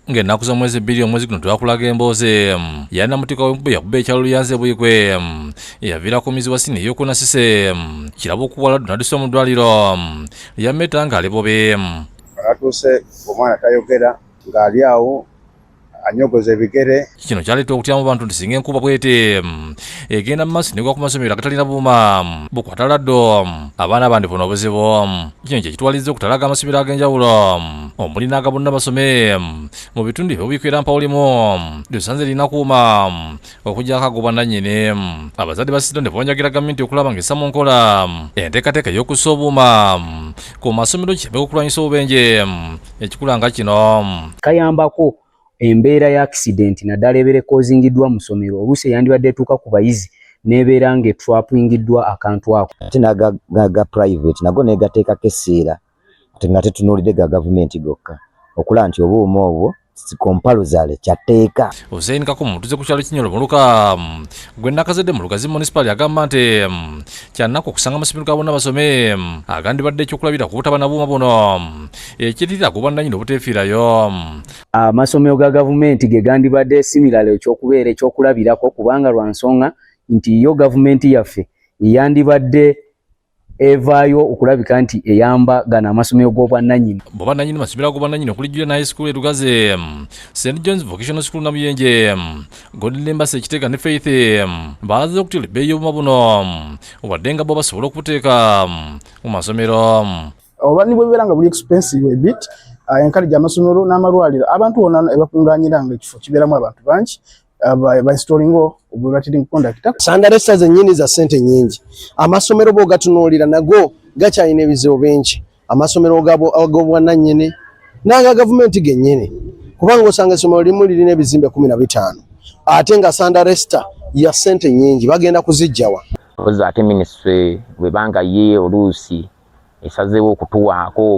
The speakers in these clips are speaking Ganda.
Ng'ennaku z'omwezi 2 omwezi guno twakulaga emboozi ya Namutika w'enkuba yakuba ekyalo Luyanzi e Buikwe eyaviirako omuyizi wa siniya ey'okuna Cissy Kirabo okuwala Donaldson mu ddwaliro lya Meta ng'ali bubi. Atuuse omwana tayogera ng'ali awo anyogoza ebigere. Kino kyaleeta okutya mu bantu nti singa enkuba bw'eti egenda mu maaso negwa ku masomero agatalina buuma bukwata laddu, abaana bandifuna obuzibu. Kino kye kitwalizza okutalaga amasomero ag'enjawulo omuli n'aga Bonna Basome mu bitundu eby'Obuikwe era Mpawulimu lyosanze lirina kuuma okuggyako ag'obwannannyini. Abazadde basiddwa ne bonjagira gavumenti okulaba ng'essa mu nkola enteekateeka ey'okussa obuuma ku masomero kiyambeko okulwanyisa obubenje ekikula nga kino. Kayambako embeera ya accident naddala ebeera ekozingiddwa mu ssomero, oluusi eyandibadde etuuka ku bayizi n'ebeera ng'etrapingiddwa akantu ako. Ate n'aga private nago negateekako essiira nga tetunuulidde ga gavumenti gokka okulaba nti obuuma obwo compulsory kyatteeka. Hussein Kakomo omutuuze ku kyalo Kinyolo Muluka gwe Nakazadde mu Lugazi Munisipaali agamba nti kyannaku okusanga amasomero ga Bonna Basome agandibadde ekyokulabira ku butaba na buuma buno ekirira ku bwannannyini obuteefiirayo. Amasomero ga gavumenti ge gandibadde similar ekyokubeera ekyokulabirako kubanga lwa nsonga nti yo gavumenti yaffe yandibadde evaayo okulabika nti eyamba gano amasomero g'obwannannyini. Bo bannannyini masomero ag'obwannannyini okuli Julian High School e Lugazi, St John's Vocational School Namuyenje, Godly Embassy e Kitega ne Faith balaze okutya ebbeeyi y'obuuma buno wadde nga bo basobola okubuteeka mu masomero. Oba ni bwe bibeera nga buli expensive a bit, encourage amasomero n'amalwaliro abantu bonna ebakungaanyira nga ekifo kibeeramu abantu bangi ba installing lightning conductor. Sound arresters zennyini za ssente nnyingi. Amasomero bw'ogatunuulira nago gakyalina ebizibu bingi. Amasomero ag'obwannannyini n'aga gavumenti gennyini, kubanga osanga essomero limu lirina ebizimbe 15 ate nga sound arrester ya ssente nnyingi, bagenda kuziggyawa? Mpozi ate minisitule bwebanga ye oluusi esazeewo okutuwaako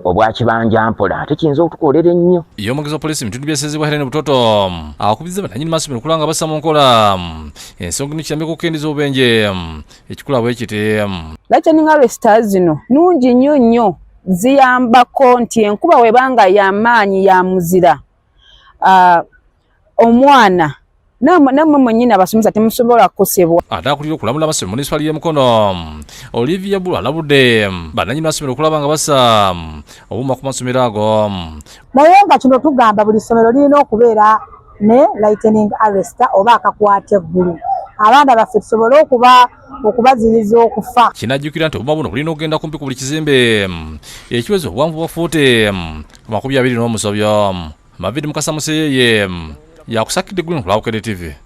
obwa kibanja mpola, ate kiyinza okutukolera ennyo. Ye omwogezi wa poliisi mu bitundu by'e Helen Butoto akubiriza bannannyini masomero okulaba nga bassa mu nkola ensonga eno kiyambeko okukendeeza obubenje ekikula bwe kiti. Lightning arresters zino nnungi nnyo nnyo, ziyambako nti enkuba webanga y'amaanyi ya muzira, omwana nammwe mwennyini abasomesa temusobola kukosebwa. Ate akulira okulamula amasomero munisipaali y'e Mukono Olivia Bulu alabudde bannannyini masomero okulaba nga bassa obuuma ku masomero ago. Naye nga kino tugamba buli ssomero lirina okubeera ne lightning arrester oba akakwata eggulu, abaana baffe tusobole okubaziyiza okufa. Kinajjukira nti obuuma buno bulina okugenda kumpi ku buli kizimbe ekiweza obuwanvu bwa fuuti 20 n'omusobyo. Mavidi Mukasa Museyeye yakusakidde Green ku Bukedde TV.